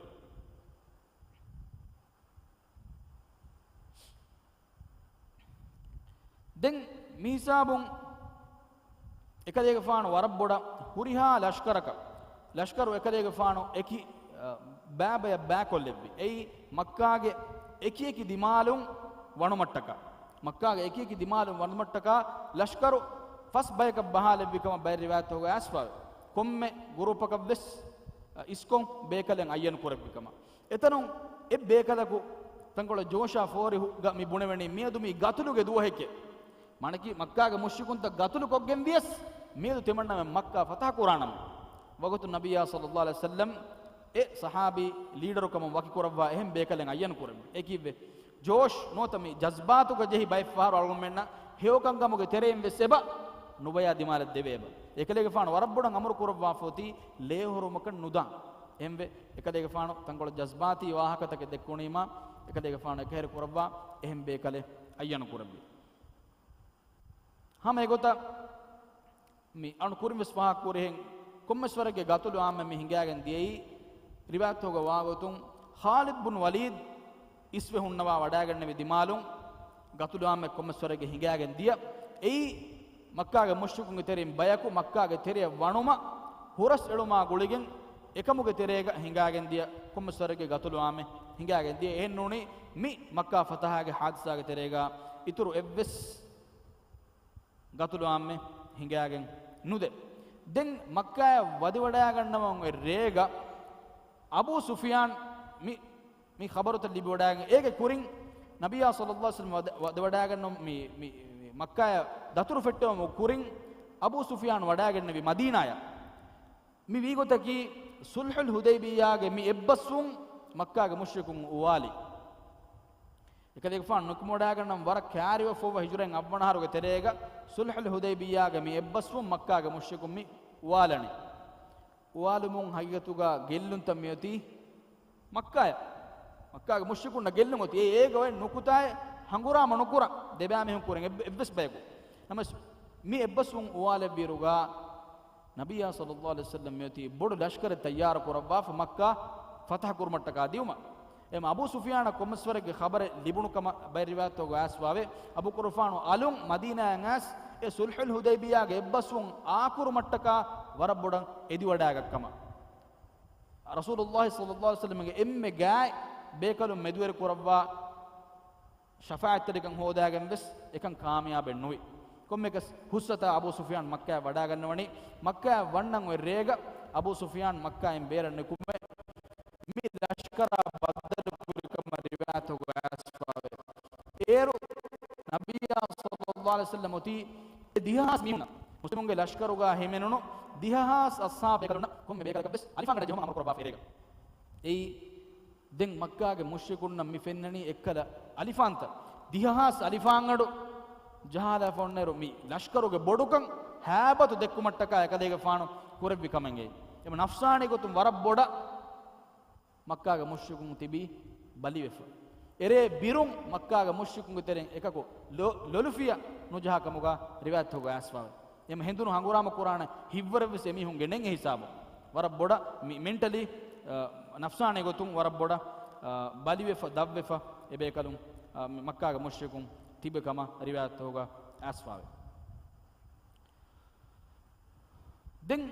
ދެން މިހިސާބުން އެކަލޭގެފާނު ވަރަށް ބޮޑަށް ހުރިހާ ލަޝްކަރަކަށް، ލަޝްކަރު އެކަލޭގެފާނު އެކި، އަ، ބައިބަޔަށް ބައިކޮށްލެއްވި. އެއީ މައްކާގެ އެކިއެކި ދިމާލުން ވަނުމަށްޓަކާ، މައްކާގެ އެކިއެކި ދިމާލުން ވަނުމަށްޓަކާ ލަޝްކަރު ފަސް ބަޔަކަށް ބަހާލެއްވި ކަމަށް ބައެއް ރިވާޔަތްތަކުގަ އައިސްފަވޭ. ކޮންމެ ގުރޫޕަކަށްވެސް، އަ، އިސްކޮށް ބޭކަލެއް އައްޔަން ކުރެއްވި ކަމަށް. އެތަނުން އެއް ބޭކަލަކު ތަންކޮޅެއް ޖޯޝާ ފޯރިހުގަ މި ބުނެވެނީ މިއަދު މީ ގަތުލުގެ ދުވަހެކޭ. މާނައަކީ މައްކާގެ މުޝްރިކުންތައް ގަތުލު ކޮށްގެން ވިޔަސް މިއަދު ތިމަންނަމެން މައްކާ ފަތަހަ ކުރާނަމޭ. ވަގުތު ނަބިއްޔާ ޞައްލައްލާހު ޢަލައިހި ވަސައްލަމް އެ ޞަޙާބީ ލީޑަރު ކަމުން ވަކިކުރައްވާ އެހެން ބޭކަލެއް އައްޔަން ކުރެއްވި. އެ ކީއްވެ؟ ޖޯޝް ނުވަތަ މި ޖަޒްބާތުގަ ޖެހި ބައެއް ފަހަރު އަޅުގަނޑުމެންނަށް ހެޔޮކަންކަމުގެ ތެރެއިން ވެސް އެބަ ނުބަޔާ ދިމާލަށް ދެވޭ އެބަ. އެކަލޭގެފާނު ވަރަށް ބޮޑަށް އަމުރު ކުރައްވާފަ އޮތީ ލޭހުރުމަކަށް ނުދާން. އެހެންވެ، އެކަލޭގެފާނު ތަންކޮޅެއް ޖަޒްބާތީ ވާހަކަތަކެއް ދެއްކުނީމާ، އެކަލޭގެފާނު އެކަހެރި ކުރައްވާ އެހެން ބޭކަލެއް އައްޔަނު ކުރެއްވި. ހަމަ އެގޮތަށް މި އަޅުން ކުރިން ވެސް ފާހަގަ ކުރިހެން ކޮންމެސް ވަރެއްގެ ގަތުލު އާއްމެއް މި ހިނގާގެން ދިޔައީ ރިވާޔަތްތަކުގަ ވާގޮތުން ޚާލިދު ބުން ވަލީދު އިސްވެ ހުންނަވާ ވަޑައިގެންނެވި ދިމާލުން ގަތުލު އާއްމެއް ކޮންމެސް ވަރެއްގެ ހިނގާގެން ދިޔަ. އެއީ މައްކާގެ މުޝްރިކުންގެ ތެރެއިން ބަޔަކު މައްކާގެ ތެރެއަށް ވަނުމަށް ހުރަސް އެޅުމާ ގުޅިގެން އެކަމުގެ ތެރޭގަ ހިނގާގެން ދިޔަ ކޮންމެސް ވަރެއްގެ ގަތުލު އާއްމެއް ހިނގާގެން ދިޔަ. އެހެން ނޫނީ މި މައްކާ ފަތަހާގެ ހާދިސާގެ ތެރޭގަ އިތުރު އެއްވެސް ގަތުލު އާއްމެއް ހިނގާގެން ނުދޭ. ދެން މައްކާއަށް ވަދެވަޑައިގަންނަވަން އޮތް ރޭގަ އަބޫ ސުފިޔާން މި، މި ޚަބަރުތައް ލިބިވަޑައިގެން އޭގެ ކުރިން ނަބިއްޔާ ޞައްލައްލާހު ޢަލައިހި ވަސައްލަމަ ވަދެ، ވަދެވަޑައިގަންނަވަން މި، މި، މި މައްކާއަށް ދަތުރު ފެއްޓެވުމުގެ ކުރިން އަބޫ ސުފިޔާން ވަޑައިގެންނެވި މަދީނާއަށް. މި ވީގޮތަކީ ޞުލްޙުލް ޙުދައިބިއްޔާގެ މި އެއްބަސްވުން މައްކާގެ މުޝްރިކުން އުވާލި. އެކަލޭގެފާނު ނުކުމެވަޑައިގަންނަވަން ވަރަށް ކާރިވެފައިވާ ހިޖުރައިން އަށްވަނަ އަހަރުގެ ތެރޭގަ ޞުލްޙުލް ޙުދައިބިއްޔާގެ މި އެއްބަސްވުން މައްކާގެ މުޝްރިކުން މި އުވާލަނީ. އުވާލުމުން ހަގީގަތުގަ ގެއްލުންތައް މިއޮތީ މައްކާއަށް. މައްކާގެ މުޝްރިކުންނަށް ގެއްލުން އޮތީ. އެ، އޭގަ އޮތް ނުކުތާއެއް ހަނގުރާމަ ނުކުރަން ދެބައިމީހުން ކުރެން އެއް، އެއްވެސް ބަޔަކު. ނަމަވެސް މި އެއްބަސްވުން އުވާލެއްވިއިރުގަ ނަބިއްޔާ ޞައްލައްލާހު ޢަލައިހި ވަސައްލަމް މިއޮތީ ބޮޑު ލަޝްކަރެއް ތައްޔާރު ކުރައްވާފަ މައްކާ ފަތަޙަ ކުރުމަށްޓަކާ ދިއުމަށް. އެމަ އަބޫ ސުފިޔާނަށް ކޮންމެސްވަރެއްގެ ޚަބަރެއް ލިބުނު ކަމަށް ބައެއް ރިވާޔަތްތަކުގަ އައިސްފައިވޭ. އަބޫބަކުރުގެފާނު އަލުން މަދީނާއަށް އައިސް އެ ޞުލްޙުލް ޙުދައިބިއްޔާގެ އެއްބަސްވުން އާކުރުމަށްޓަކާ ވަރަށް ބޮޑަށް އެދިވަޑައިގަތް ކަމަށް. ރަސޫލުﷲ ޞައްލައްލާހު ޢަލައިހި ވަސައްލަމްގެ އެންމެ ގާތް ބޭކަލުން މެދުވެރި ކުރައްވާ ޝަފާޢަތްތެރިކަން ހޯދާގެން ވެސް އެކަން ކާމިޔާބެއް ނުވި. ކޮންމެއަކަސް ހުސްއަތާ އަބޫ ސުފިޔާން މައްކާއަށް ވަޑާގަންނަވަނީ. މައްކާއަށް ވަންނަން އޮތް ރޭގަ އަބޫ ސުފިޔާން މައްކާއިން ބޭރަށް ނިކުމެ މި ލަޝްކަރާ ބައްދަލު ކުރިކަމަށް ރިވާޔަތުގަ އައިސްފަވޭ. އޭރު ނަބިއްޔާ ޞައްލައްލާހު ޢަލައިހި ވަސައްލަމް އޮތީ އެ ދިހަ ހާސް މީހުންނަށް، މުސްލިމުންގެ ލަޝްކަރުގަ ހިމެނުނު ދިހަ ހާސް އަޞްޙާބު ބޭކަލުންނަށް ކޮންމެ ބޭކަލަކަށްވެސް އަލިފާންގަޑަށް ޖެހުމަށް އަމުރު ކުރައްވާފަ އޭރުގަ. އެއީ ދެން މައްކާގެ މުޝްރިކުންނަށް މި ފެންނަނީ އެއްކަލަ އަލިފާންތައް. ދިހަ ހާސް އަލިފާންގަޑު ޖަހާލާފަ އޮންނައިރު މި ލަޝްކަރުގެ ބޮޑުކަން ހައިބަތު ދެއްކުމަށްޓަކާ އެކަލޭގެފާނު ކުރެއްވި ކަމެއް އެއީ. އެމަ ނަފްސާނީ ގޮތުން ވަރަށް ބޮޑަށް މައްކާގެ މުޝްރިކުން ތިބީ ބަލިވެފަ. އެރޭ ބިރުން މައްކާގެ މުޝްރިކުންގެ ތެރެއިން އެކަކު ލޮ-، ލޮލުފިޔަ ނުޖަހާ ކަމުގަ ރިވާޔަތްތަކުގަ އައިސްފަވޭ. އެމަ ހެނދުނު ހަނގުރާމަ ކުރާނެ ހިތްވަރެއްވެސް އެމީހުންގެ ނެތް އެ ހިސާބު. ވަރަށް ބޮޑަށް މި-، މެންޓަލީ، އަ، ނަފްސާނީ ގޮތުން ވަރަށް ބޮޑަށް، އަ، ބަލިވެފަ، ދަށްވެފަ އެ ބޭކަލުން، އަ، މައްކާގެ މުޝްރިކުން ތިބި ކަމަށް ރިވާޔަތްތަކުގަ އައިސްފަވޭ. ދެން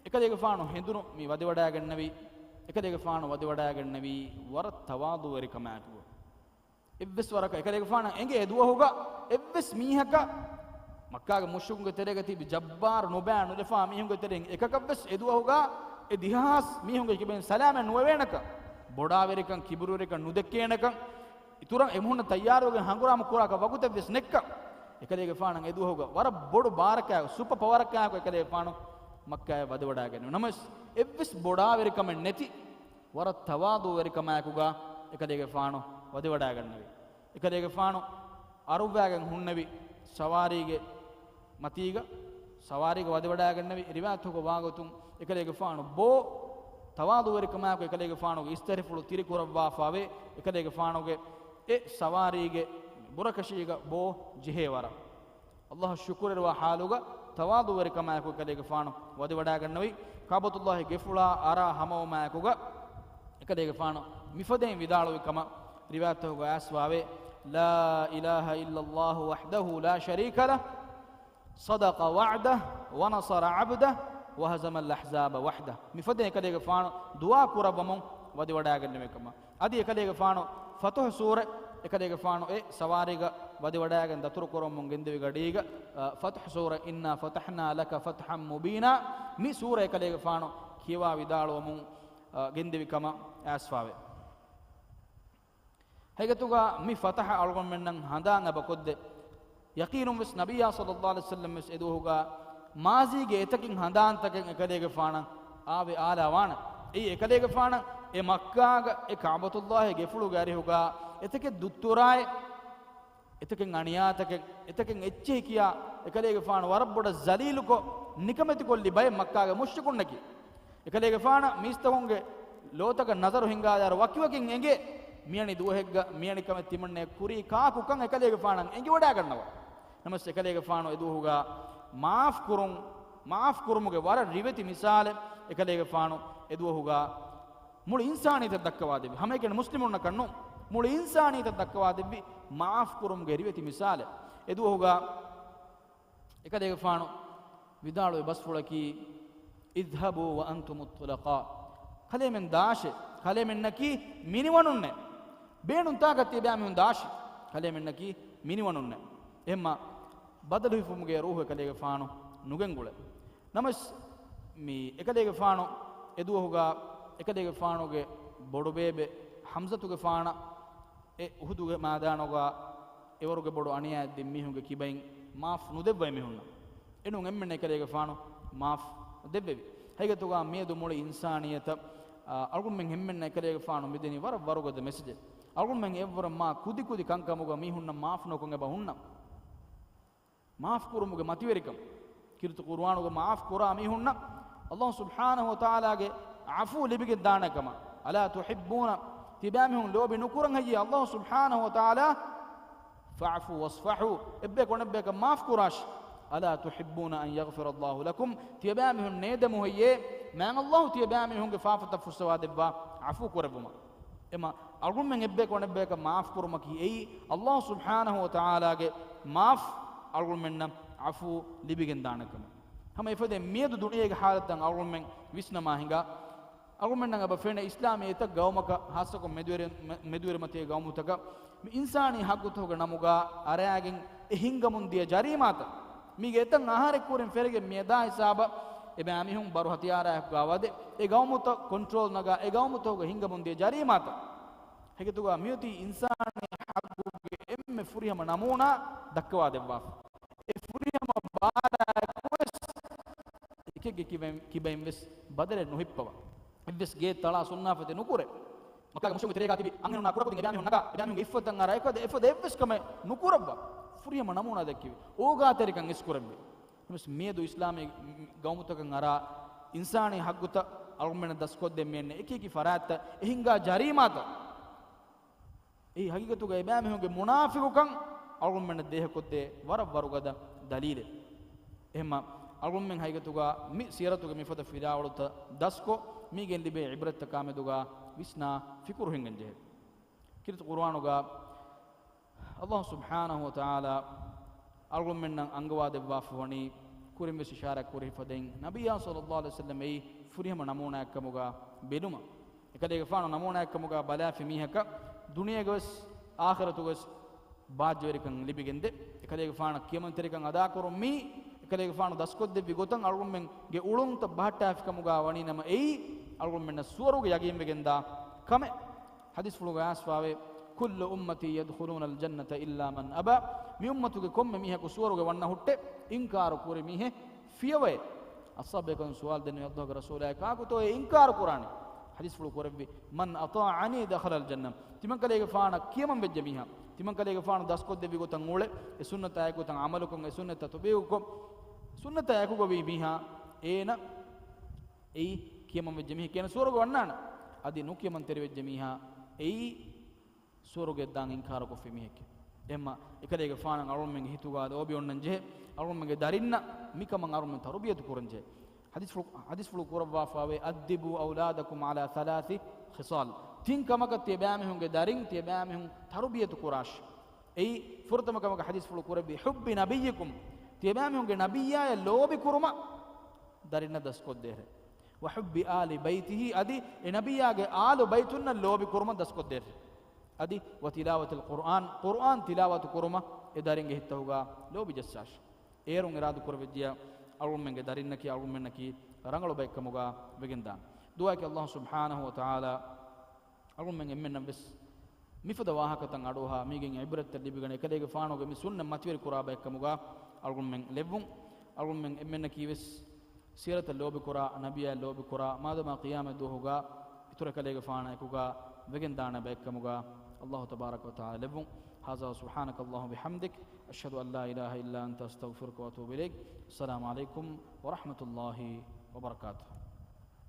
އެކަލޭގެފާނު ހެނދުނު މި ވަދެވަޑައިގެންނެވީ، އެކަލޭގެފާނު ވަދެވަޑައިގެންނެވީ ވަރަށް ތަވާޟުވެރިކަމާއެކު. އެއްވެސް ވަރަކަށް އެކަލޭގެފާނަށް އެނގޭ އެދުވަހުގަ އެއްވެސް މީހަކަށް މައްކާގެ މުޝްރިކުންގެ ތެރޭގަ ތިބި ޖައްބާރު ނުބައި ނުލަފާ މީހުންގެ ތެރެއިން އެކަކަށްވެސް އެދުވަހުގަ އެ ދިހަ ހާސް މީހުންގެ ކިބައިން ސަލާމަތް ނުވެވޭނެކަން، ބޮޑާވެރިކަން، ކިބުރުވެރިކަން ނުދެއްކޭނެކަން، އިތުރަށް އެމީހުންނަށް ތައްޔާރުވެގެން ހަނގުރާމަ ކުރާކަށް ވަގުތެއްވެސް ނެއްކަން، އެކަލޭގެފާނަށް އެދުވަހުގަ ވަރަށް ބޮޑު ބާރަކާ، ސުޕަ ޕަވަރަކާއެކު އެކަލޭގެފާނު މައްކާއަށް ވަދެވަޑައިގެންނެވި. ނަމަވެސް އެއްވެސް ބޮޑާވެރިކަމެއް ނެތި ވަރަށް ތަވާޟުވެރިކަމާއެކުގަ އެކަލޭގެފާނު ވަދެވަޑައިގެންނެވި. އެކަލޭގެފާނު އަރުއްވާގެން ހުންނެވި ސަވާރީގެ މަތީގަ، ސަވާރީގަ ވަދެވަޑައިގެންނެވި. ރިވާޔަތުގަ ވާގޮތުން އެކަލޭގެފާނު ބޯ ތަވާޟުވެރިކަމާއެކު އެކަލޭގެފާނުގެ އިސްތަށިފުޅު ތިރިކުރައްވާފަވޭ. އެކަލޭގެފާނުގެ އެ ސަވާރީގެ ބުރަކަށީގަ ބޯ ޖެހޭ ވަރަށް. ﷲ އަށް ޝުކުރެރުވާ ޙާލުގަ ތަވާޟުވެރިކަމާއެކު އެކަލޭގެފާނު ވަދެވަޑައިގަންނަވީ. ކަޢުބަތުﷲގެ ގެފުޅާ އަރާ ހަމަވުމާއެކުގަ އެކަލޭގެފާނު މިފަދައިން ވިދާޅުވި ކަމަށް ރިވާޔަތްތަކުގަ އައިސްފަވޭ، لا إله إلا الله وحده لا شريك له، صدق وعده، ونصر عبده، وهزم الأحزاب وحده. މިފަދައިން އެކަލޭގެފާނު ދުޢާ ކުރައްވަމުން ވަދެވަޑައިގެންނެވި ކަމަށް. އަދި އެކަލޭގެފާނު ފަތުޙު ސޫރަ، އެކަލޭގެފާނު އެ ސަވާރީގަ ވަދެވަޑައިގެން ދަތުރުކުރަމުން ގެންދެވި ގަޑީގަ، އަ، ފަތުޙު ސޫރަ، إنا فتحنا لك فتحا مبينا، މި ސޫރަ އެކަލޭގެފާނު ކިޔަވާ ވިދާޅުވަމުން، އަ، ގެންދެވި ކަމަށް އައިސްފަވޭ. ހަގީގަތުގަ މި ފަތަޙަ އަޅުގަނޑުމެންނަށް ހަނދާން އެބަ ކޮށްދޭ. ޔަޤީނުންވެސް ނަބިއްޔާ ޞައްލައްލާހު ޢަލައިހި ވަސައްލަމް ވެސް އެދުވަހުގަ މާޒީގެ އެތަކެއް ހަނދާންތަކެއް އެކަލޭގެފާނަށް އާވެ އާލާ ވާނެ. އެއީ އެކަލޭގެފާނަށް އެ މައްކާގަ އެ ކަޢުބަތުﷲގެ ގެފުޅުގެ އަރިހުގަ އެތަކެއް ދުއްތުރާއެއް، އެތަކެއް އަނިޔާތަކެއް، އެތަކެއް އެއްޗެހި ކިޔާ އެކަލޭގެފާނު ވަރަށް ބޮޑަށް ޒަލީލުކޮށް، ނިކަމެތިކޮށްލި ބައެއް މައްކާގެ މުޝްރިކުންނަކީ. އެކަލޭގެފާނަށް މީސްތަކުންގެ ލޯތަކަށް ނަޒަރު ހިންގާލާއިރު ވަކިވަކިން އެނގޭ، މިއަނި ދުވަހެއްގަ މިއަނި ކަމެއް ތިމަންނަޔަށް ކުރީ ކާކުކަން އެކަލޭގެފާނަށް އެނގިވަޑައިގަންނަވާ. ނަމަވެސް އެކަލޭގެފާނު އެދުވަހުގަ މާފް ކުރުން، މާފް ކުރުމުގެ ވަރަށް ރިވެތި މިސާލެއް އެކަލޭގެފާނު އެދުވަހުގަ މުޅި އިންސާނިއްޔަތަށް ދައްކަވާދެއްވި. ހަމައެކަނި މުސްލިމުންނަކަށް ނޫން، މުޅި އިންސާނިއްޔަތަށް ދައްކަވާދެއްވި މާފް ކުރުމުގެ ރިވެތި މިސާލެއް. އެދުވަހުގަ އެކަލޭގެފާނު ވިދާޅުވި ބަސްފުޅަކީ، اذهبوا وأنتم الطلقاء. ކަލޭމެން ދާށޭ، ކަލޭމެންނަކީ މިނިވަނުންނޭ. ބޭނުން ތާކަށް ތިޔަބައިމީހުން ދާށޭ، ކަލޭމެންނަކީ މިނިވަނުންނޭ. އެހެންމަ ބަދަލު ހިފުމުގެ ރޫޙު އެކަލޭގެފާނު ނުގެންގުޅޭ. ނަމަވެސް، މި އެކަލޭގެފާނު އެދުވަހުގަ އެކަލޭގެފާނުގެ ބޮޑުބޭބެ ޙަމްޒަތުގެފާނަށް އެ އުޙުދުގެ މައިދާނުގަ އެވަރުގެ ބޮޑު އަނިޔާއެއް ދިން މީހުންގެ ކިބައިން މާފް ނުދެއްވައި މީހުންނަށް. އެނޫން އެންމެންނަށް އެކަލޭގެފާނު މާފް ދެއްވެވި. ހަގީގަތުގަ މިއަދު މުޅި އިންސާނިއްޔަތަށް، އާ، އަޅުގަނޑުމެން އެންމެންނަށް އެކަލޭގެފާނު މިދެނީ ވަރަށް ވަރުގަދަ މެސެޖެއް. އަޅުގަނޑުމެން އެއްވަރަށް މާ ކުދިކުދި ކަންކަމުގަ މީހުންނަށް މާފް ނުކޮށް އެބަ ހުންނަ. މާފް ކުރުމުގެ މަތިވެރިކަން. ކީރިތި ޤުރުއާނުގަ މާފް ކުރާ މީހުންނަށް ﷲ ސުބްޙާނަހޫ ވަތަޢާލާގެ ޢަފޫ ލިބިގެން ދާނެ ކަމަށް. ألا تحبون، ތިބާމީހުން ލޯބި ނުކުރަން ހެއްޔޭ ﷲ ސުބްޙާނަހޫ ވަތަޢާލާ؟ فاعفوا واصفحوا، އެއްބަޔަކު އަނެއްބަޔަކަށް މާފް ކުރާށި. ألا تحبون أن يغفر الله لكم، ތިޔަބާމީހުން ނޭދެމު ހެއްޔޭ މާތް ﷲ ތިޔަބާމީހުންގެ ފާފަތައް ފުއްސަވާ ދެއްވާ ޢަފޫ ކުރެއްވުމަށް. އެމަ އަޅުގަނޑުމެން އެއްބަޔަކު އަނެއްބަޔަކަށް މާފް ކުރުމަކީ އެއީ ﷲ ސުބްޙާނަހޫ ވަތަޢާލާގެ މާފް އަޅުގަނޑުމެންނަށް ޢަފޫ ލިބިގެން ދާނެ ކަމަށް. ހަމަ އެފަދައިން މިއަދު ދުނިޔޭގެ ޙާލަތުތައް އަޅުގަނޑުމެން ވިސްނަމާ ހިނގާ، އަޅުގަނޑުމެންނަށް އެބަ ފެނޭ އިސްލާމީ އެތައް ގައުމަކަށް ޚާއްޞަކޮށް މެދުވެރި-، މެ-، މެދުވެރިމަތީގެ ގައުމުތަކަށް މި އިންސާނީ ޙައްޤުތަކުގެ ނަމުގަ އަރާގެން އެ ހިންގަމުން ދިޔަ ޖަރީމާތައް މީގެ އެތައް އަހަރެއް ކުރިން ފެށިގެން މިއަދާ ހިސާބަށް އެބައިމީހުން ބަރު ހަތިޔާރާއެކުގާ ވަދެ، އެ ގައުމުތައް ކޮންޓްރޯލް ނަގާ، އެ ގައުމުތަކުގަ ހިނގަމުންދިޔަ ޖަރީމާތައް. ހެކިތުގަ މިއޮތީ އިންސާނީ ޙައްޤުގެ އެންމެ ފުރިހަމަ ނަމޫނާ ދައްކަވާދެއްވާފަ. އެ ފުރިހަމަ ބާރާއެކުވެސް އެކެއްގެ ކިބައިން، ކިބައިންވެސް ބަދަލެއް ނުހިއްޕަވާ. އެއްވެސް ގެއެއް ތަޅާ ސުންނާފަތެއް ނުކުރޭ. މައްކާގެ މުޝްރިކުންގެ ތެރޭގާ ތިބި އަންހެނުންނާ ކުޑަކުދިން އެބައިމީހުން ނަގާ، އެބައިމީހުންގެ އިއްފަތަށް އަރާ އެފަދަ، އެފަދަ އެއްވެސް ކަމެއް ނުކުރައްވާ. ފުރިހަމަ ނަމޫނާ ދެއްކެވި. އޯގާތެރިކަން އިސްކުރެއްވި. ނަމަވެސް މިއަދު އިސްލާމީ ގައުމުތަކަށް އަރާ އިންސާނީ ޙައްޤުތައް އަޅުގަނޑުމެންނަށް ދަސްކޮށްދޭ މިއެންނެ އެކި އެކި ފަރާތްތައް އެ ހިނގާ ޖަރީމާތައް. އެއީ ހަގީގަތުގަ އެބައިމީހުންގެ މުނާފިޤުކަން އަޅުގަނޑުމެންނަށް ދޭހަކޮށްދޭ ވަރަށް ވަރުގަދަ ދަލީލެއް. އެހެންމަ އަޅުގަނޑުމެން ހަގީގަތުގަ މި ސީރަތުގެ މިފަދަ ފިލާވަޅުތައް ދަސްކޮށް، މީގެން ލިބޭ ޢިބްރަތްތަކާމެދުގަ ވިސްނާ ފިކުރު ހިންގަން ޖެހޭ. ކީރިތި ޤުރުއާނުގަ އަﷲ ސުބްޙާނަހޫ ވަތަޢާލާ އަޅުގަނޑުމެންނަށް އަންގަވާދެއްވާފަ ވަނީ، ކުރިންވެސް އިޝާރާތް ކުރި ފަދައިން، ނަބިއްޔާ ޞައްލައްލާހު ޢަލައިހި ވަސައްލަމް އެއީ ފުރިހަމަ ނަމޫނާއެއްކަމުގަ ބެލުމަށް. އެކަލޭގެފާނު ނަމޫނާއެއްކަމުގަ ބަލާފި މީހަކަށް ދުނިޔޭގަވެސް އާޚިރަތުގަވެސް ބާއްޖަވެރިކަން ލިބިގެންދޭ. އެކަލޭގެފާނަށް ކިޔަމަންތެރިކަން އަދާކުރުން މީ، އެކަލޭގެފާނު ދަސްކޮށްދެއްވި ގޮތަށް އަޅުގަނޑުމެންގެ އުޅުންތައް ބަހައްޓާފިކަމުގަ ވަނީ ނަމަ، އެއީ އަޅުގަނޑުމެންނަށް ސުވަރުގެ ޔަގީންވެގެންދާ ކަމެއް. ޙަދީޘްފުޅުގަ އައިސްފާވޭ، "كل أمتي يدخلون الجنة إلا من أبى." މި އުއްމަތުގެ ކޮންމެ މީހަކު ސުވަރުގެ ވަންނަ ހުއްޓޭ، އިންކާރު ކުރި މީހެއް ފިޔަވައޭ. އަޞްޙާބުބޭކަލުން ސުވާލު ދެންނެވި، އަﷲގެ ރަސޫލާއޭ، ކާކުތޯ އެ އިންކާރު ކުރާނީ؟ ޙަދީޘްފުޅު ކުރެއްވި، "من أطاعني دخل الجنة." ތިމަންކަލޭގެފާނަށް ކިޔަމަން ވެއްޖެ މީހާ، ތިމަންކަލޭގެފާނު ދަސްކޮށްދެއްވި ގޮތަށް އުޅެ، އެ ސުންނަތާ އެކުގޮތަށް ޢަމަލުކޮށް، އެ ސުންނަތާ ތަތުބީގުކޮށް، ސުންނަތާ އެކުގަވީ މީހާ، އޭނަ އެއީ ކިޔަމަން ވެއްޖެ މީހެއް ކޭނަ ސުވަރުގެ ވަންނާނެ. އަދި ނުކިޔަމަންތެރިވެއްޖެ މީހާ އެއީ ސުވަރުގެ ދާން އިންކާރުކޮށްފި މީހެކޭ. އެހެންމަ އެކަލޭގެފާނަށް އަޅުގަނޑުމެންގެ ހިތުގަ ލޯބި އޮންނަން ޖެހޭ، އަޅުގަނޑުމެންގެ ދަރިންނަށް މިކަމަށް އަޅުގަނޑުމެން ތަރުބިޔަތު ކުރަން ޖެހޭ. ޙަދީޘްފުޅު، ޙަދީޘްފުޅު ކުރައްވާފައިވޭ، "أدبوا أولادكم على ثلاث خصال." ތިން ކަމަކަށް ތިޔަބައިމީހުންގެ ދަރިން، ތިޔަބައިމީހުން ތަރުބިޔަތު ކުރާށި. އެއީ ފުރަތަމަ ކަމަކަށް ޙަދީޘްފުޅު ކުރެއްވި، "حب نبيكم." ތިޔަބައިމީހުންގެ ނަބިއްޔާޔަށް ލޯބި ކުރުމަށް ދަރިންނަށް ދަސްކޮށްދޭށޭ. "وحب آل بيته." އަދި އެ ނަބިއްޔާގެ އާލު ބައިތުންނަށް ލޯބި ކުރުމަށް ދަސްކޮށްދޭށޭ. އަދި "وتلاوة القرآن." ޤުރުއާން ތިލާވަތު ކުރުމަށް އެ ދަރިންގެ ހިތްތަކުގަ ލޯބި ޖައްސާށި. އޭރުން އިރާދަ ކުރެވިއްޖެޔާ، އަޅުގަނޑުމެންގެ ދަރިންނަކީ އަޅުގަނޑުމެންނަކީ ރަނގަޅު ބައެއްކަމުގަ ވެގެންދާނެ. ދުޢާއަކީ އަﷲ ސުބްޙާނަހޫ ވަތަޢާލާ އަޅުގަނޑުމެން އެންމެންނަށްވެސް މިފަދަ ވާހަކަތައް އަޑުއަހާ، މީގެން ޢިބްރަތްތައް ލިބިގަނެ، އެކަލޭގެފާނުގެ މި ސުންނަތް މަތިވެރި ކުރާ ބައެއްކަމުގަ އަޅުގަނޑުމެން ލެއްވުން. އަޅުގަނޑުމެން އެންމެންނަކީވެސް ސީރަތަށް ލޯބިކުރާ، ނަބިއްޔާ ލޯބިކުރާ، މާދަމާ ޤިޔާމަތް ދުވަހުގަ އިތުރަށް ކަލޭގެފާނާ އެކުގަ ވެގެންދާނެ ބައެއްކަމުގަ އަﷲ ތަބާރަކަ ވަތަޢާލާ ލެއްވުން. هذا سبحانك اللهم وبحمدك، أشهد أن لا إله إلا أنت، أستغفرك وأتوب إليك. السلام عليكم ورحمة الله وبركاته.